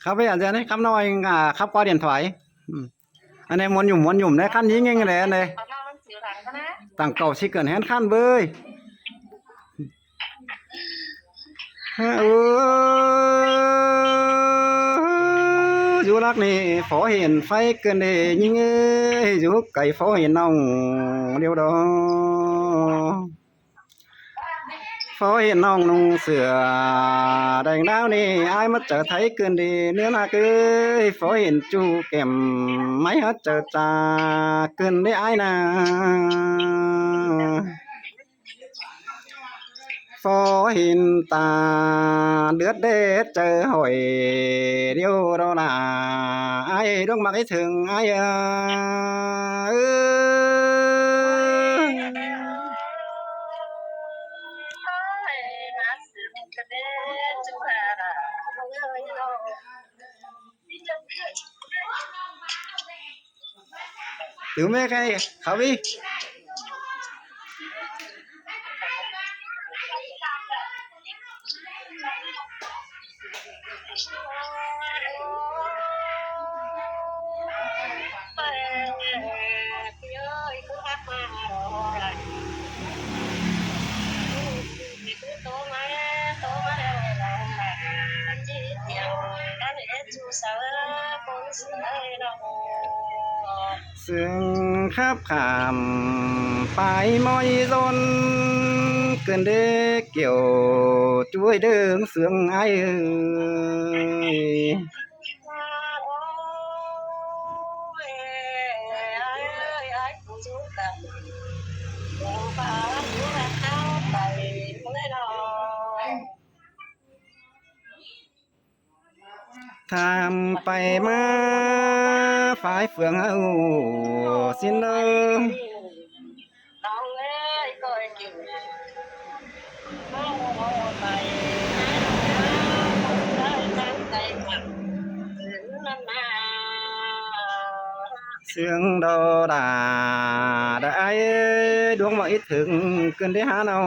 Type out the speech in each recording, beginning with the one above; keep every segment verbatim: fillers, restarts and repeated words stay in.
Khắp bây giờ này, khắp nói, à, khắp qua điện thoại. Ừ. Anh em muốn nhủm, muốn nhủm đấy, khăn nhí nghe đấy, anh này. Tặng cậu xí cần hén khăn bơi. Ơ, dú lắc nê, phó hiển pháy cơn đê nhính ơi, dú cày phó hiển nòng điêu đó. Phó hiển nòng nùng sửa đèn đáo nê, ai mất trở thấy cơn đê nữa là cứ phó hiển chu kèm máy hết trở trà cơn đê ai nà. Phó hiển ta đướt đê hết trời hỏi điêu đó là ai đuốc mặc ít thường ai ơ. Tứ mẹ cái khảo vi. Sương khắp khảm pái môi rôn, cơn đê kiểu chuối đường sương ai ơi. Tham pay ma phái phường hậu xin lơ. Sương đô đà đã ai đuống mà ít hứng cơn đế há nào.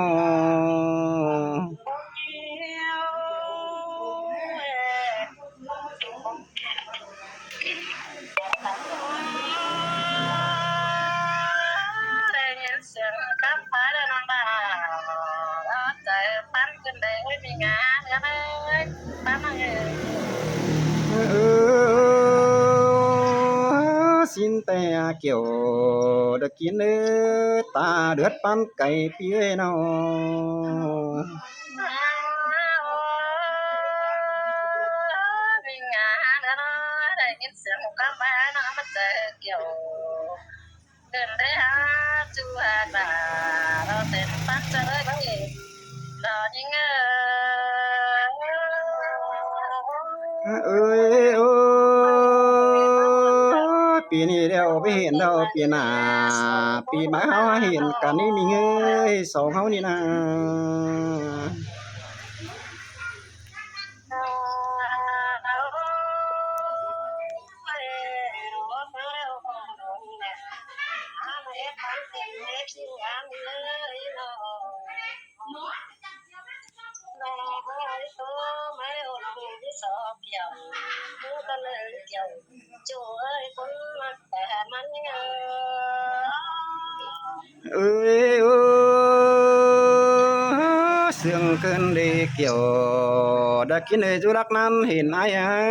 Ơ, xin tè kiểu được kín ơ ta đứt pan cày pía nào. Ơi ơi, pí ní đeo pí hên đâu pí nả, pí mái háo hên cả ní mình ơi, sông háo ní nả. Ơi ơi, sương cơn đi kiểu đã kín ơi du đắc năn hên ai á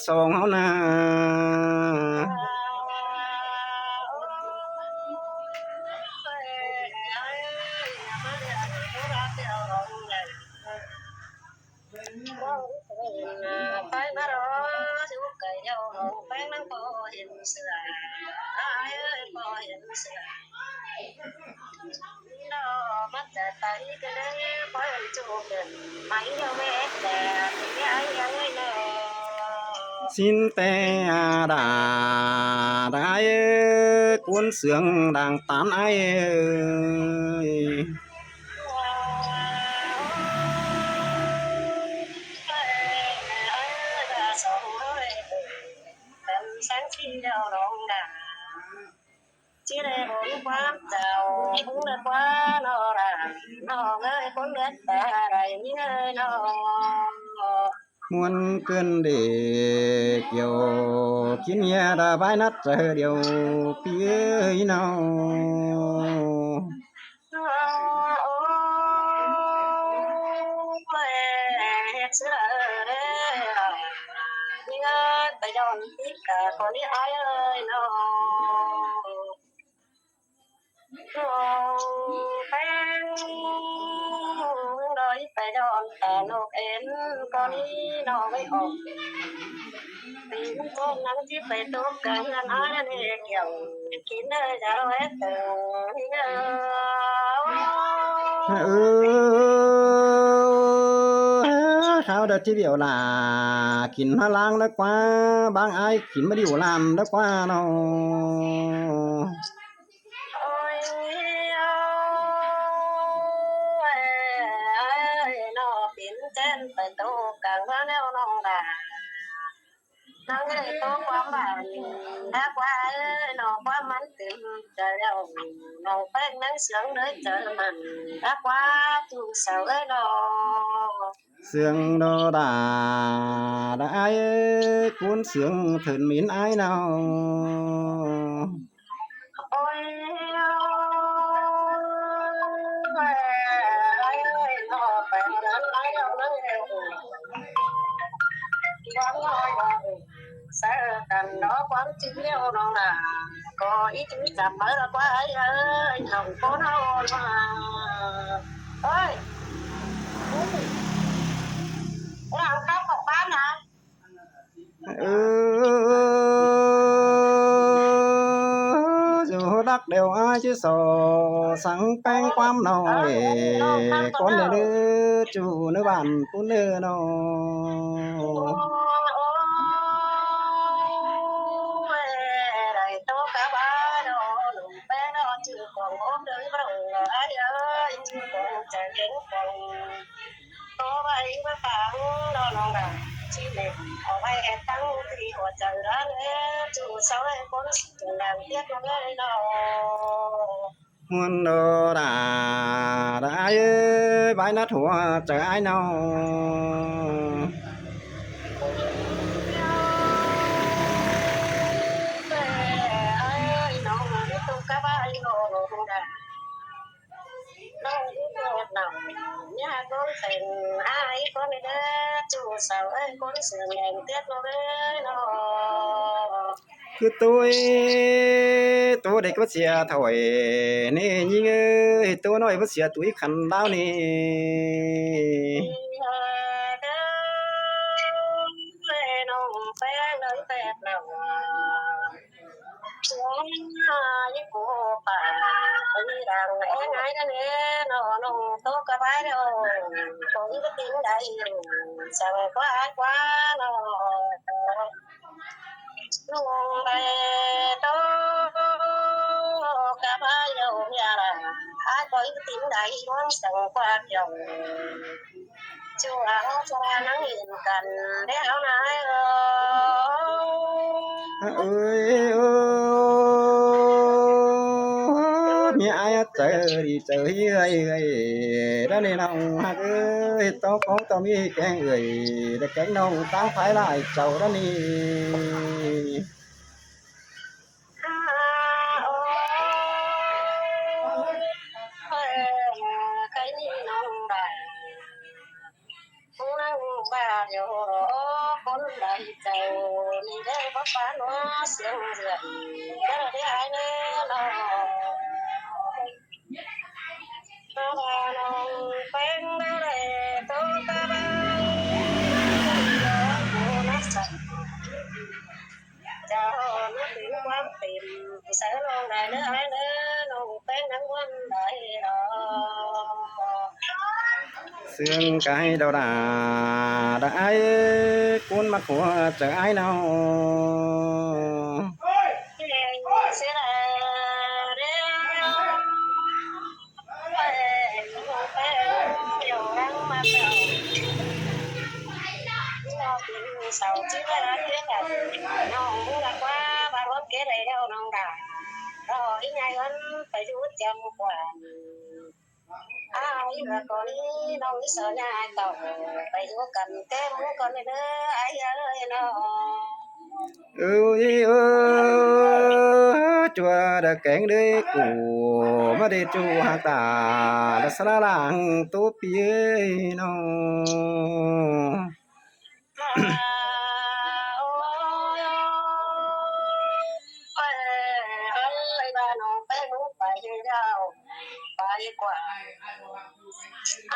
sông háo nà. Xin tè đà đà ai cuốn sương đang tán ai ơi. ꞌMún ꞌcứn đi, kiẻo kin ꞌnhá đa bái nắt chaư điêu ꞌpi ơi ꞌnọ. Ôi, ꞌhịt sứ đaư ꞌlế, ꞌnhá đa ꞌpi ꞌcốn ꞌnị ải ơi ꞌnọ. Ôi, ꞌpéng đói ꞌpi ꞌcốn ta ꞌnộc ên ꞌcốn ꞌnị ꞌnọ ꞌvạy ꞌcọ. Ti ꞌmắn ꞌcốn ꞌnặn ꞌchí ꞌpi ꞌtố cà ꞌhướn ải ꞌnị kiẻo kin ꞌnớ dao ꞌlế tơ ꞌnị ꞌnớ. Ơ, kháo đa ꞌchí điêu lả kin ꞌmá ꞌláng đa ꞌquá, bang ải kin ꞌmá điêu ꞌlam đa ꞌquá ꞌnọ. Ôi, ôi, ôi, ꞌnọ pên ꞌchén ꞌpi ꞌtố cà ꞌhướn ꞌnẹo ꞌnọng đa. ꞌNọng ꞌnị ꞌtố ꞌquám bản đa ꞌquá ơi, ꞌnọng ꞌquám ꞌmắn tứm chaư ꞌlẹo, ꞌnọng ꞌpéng ꞌnắng sương đới chaư mẳn đa ꞌquá ꞌchu sau ơi ꞌnọ. Sương đo đa, đa ải ơi, ꞌcốn sương thớn mến ải ꞌnọ. Ôi, ôi, ôi, ôi, ꞌnọ ꞌpéng ꞌnắng ải ꞌnọ ꞌnắng ꞌlẹo. Ôi, ôi, ôi. Sa căn đó quán chính ꞌnẹo ꞌnọng đa. Có ít chữ chạp mới là ꞌquá ải ơi, ꞌnọng ꞌcốn ꞌnọ ꞌnọ. Ôi. Ôi, ꞌnọng khắp ꞌcọ ꞌquám hả? Ơ, ꞌchu đắc đeo ải ꞌchí so sắng ꞌpéng ꞌquám ꞌnọ ꞌlế, ꞌcốn ꞌnị ꞌnớ ꞌchu ꞌnớ bản ꞌpún ꞌnớ ꞌnọ. Ôi, đảy ꞌtố cà ꞌva ꞌnọ, ꞌpéng ꞌnọ ꞌchu cuông ốm đới ꞌmá ꞌnọng ải ơi, ꞌchu cuông chaư kéng cuông. Có ꞌvạy ꞌmá pang ꞌnọ ꞌnọng đa, ꞌchí mệt, au ꞌvạy ét tắng ti ꞌcọ chaư đa ꞌlế, ꞌchu sau ꞌlế ꞌcốn sương đang tiết ꞌnọng ơi ꞌnọ. ꞌMún đo đa, đa ải ơi, bái nắt hua chaư ải ꞌnọ. Ôi, ôi, ꞌnọng ꞌnị ꞌtố cà ꞌva ꞌnọ ꞌnọng đa. ꞌNọng ꞌnị ꞌtố ꞌnọng, ꞌnhá ꞌcốn pên ải ꞌcốn ꞌnị đa, ꞌchu sau ơi, ꞌcốn sương đang tiết ꞌnọng ơi ꞌnọ. Cứ ꞌtố, ꞌtố đếc báu sia thổi ꞌnị ꞌnhính ơi, ꞌtố ꞌnọi báu sia tủi khăn đao ꞌnị. Ôi, ꞌnọng ꞌpéng đói ꞌpéng ꞌnọng. Chúng, à, những cô bà, đi đằng em gái đó nè, nó, nó, tôi có bái đâu, tôi có tin đây, chẳng có ai qua nó. Nông bày tôi có bái đâu, nhà là ai có tin đây, nó chẳng qua kiểu. Chua, chua, nắng nhìn cần đéo nái ơi. Ơ, ơi, ơ, ơ, ơ, mía ai ớt chaư đi chaư hí ơi, ơi, đó nên nông hạc ơi, tao có tao mi kéng ơi, để kéng nông tao phải lại chầu đó nè. Ơ, ơi, cái gì nông bày. Nắng ba yo, con đài chầu, đi đây bắp phá nó sương rượu, đó là cái ai nè, nó. Nó ba nó, phanh nó đây, tôi ta ba, nó sạch. Chào nó tìm quán tìm, sớ nó đài nó ai nè, nó phanh nắng quán đài đó. Sương cái đầu đà, đà ai cuốn mắt hùa chớ ai nào. Sau chứ là nó cũng là qua ba bốn cái này đâu nó đà. Đó, ít ngày hơn phải rút chậm quản. Ai, ꞌmưa ꞌcọ ꞌnị ꞌnọng ꞌmí so ꞌnhá ꞌtạu, pay dú căn ꞌtếng ꞌmưa ꞌcọ ꞌnị ꞌnớ, ai ơi ꞌnọ. Ư, ư, ꞌchua đa kéng đới củ, ꞌmá đê ꞌchu ꞌhặc tả, đa sá ꞌlạ ꞌláng tú pi ơi ꞌnọ. Ôi, ôi, ôi, ba ꞌnọng ꞌpéng ꞌnụ pay ꞌnị ꞌnọ, pay ꞌquá.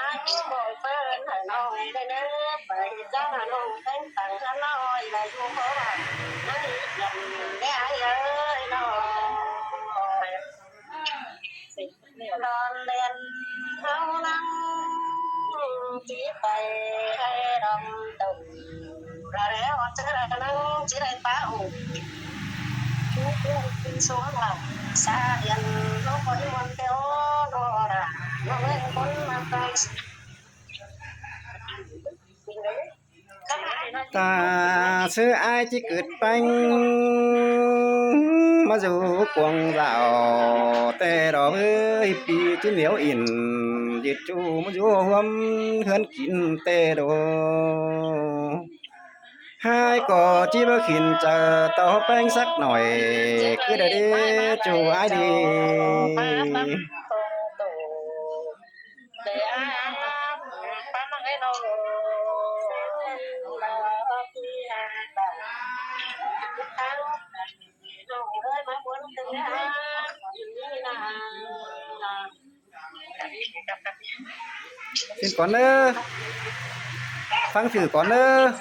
Ai ꞌnị bók ꞌpứng hảư ꞌnọng đé ꞌnớ, pay dú căn ꞌnọng ꞌpéng tẳng căn ꞌnọng đé dú ꞌcọ ꞌva, ꞌnặn ꞌnị dăm đé ai ơi ꞌnọ. Đon đen ꞌháu ꞌnăng ꞌchí pay ꞌhạy đom tông, ꞌlạ ꞌlẹo ꞌchớ ꞌnăng ꞌchí đảy pá ủng. Chú ꞌpứng ꞌpứng số là xa điên ꞌnọ, khỏi muôn ꞌtẹo ꞌnọ, là ꞌnọng ꞌmen ꞌcốn ꞌmá pay. Ta ꞌsứ ai ꞌchí cựt ꞌpéng ꞌmá dú cuông dảo ꞌtẹ đó ới, pi ꞌchí nẻo in ꞌdệt ꞌchu ꞌmá dú ꞌhuôm ꞌhướn kin ꞌtẹ đó. Hai ꞌcọ ꞌchí báu khỉn chaư ꞌtạu ꞌpéng sắc nỏi, cứ đảy đế ꞌchu ai đi. Xin cón ꞌnớ. Phắng thử cón ꞌnớ.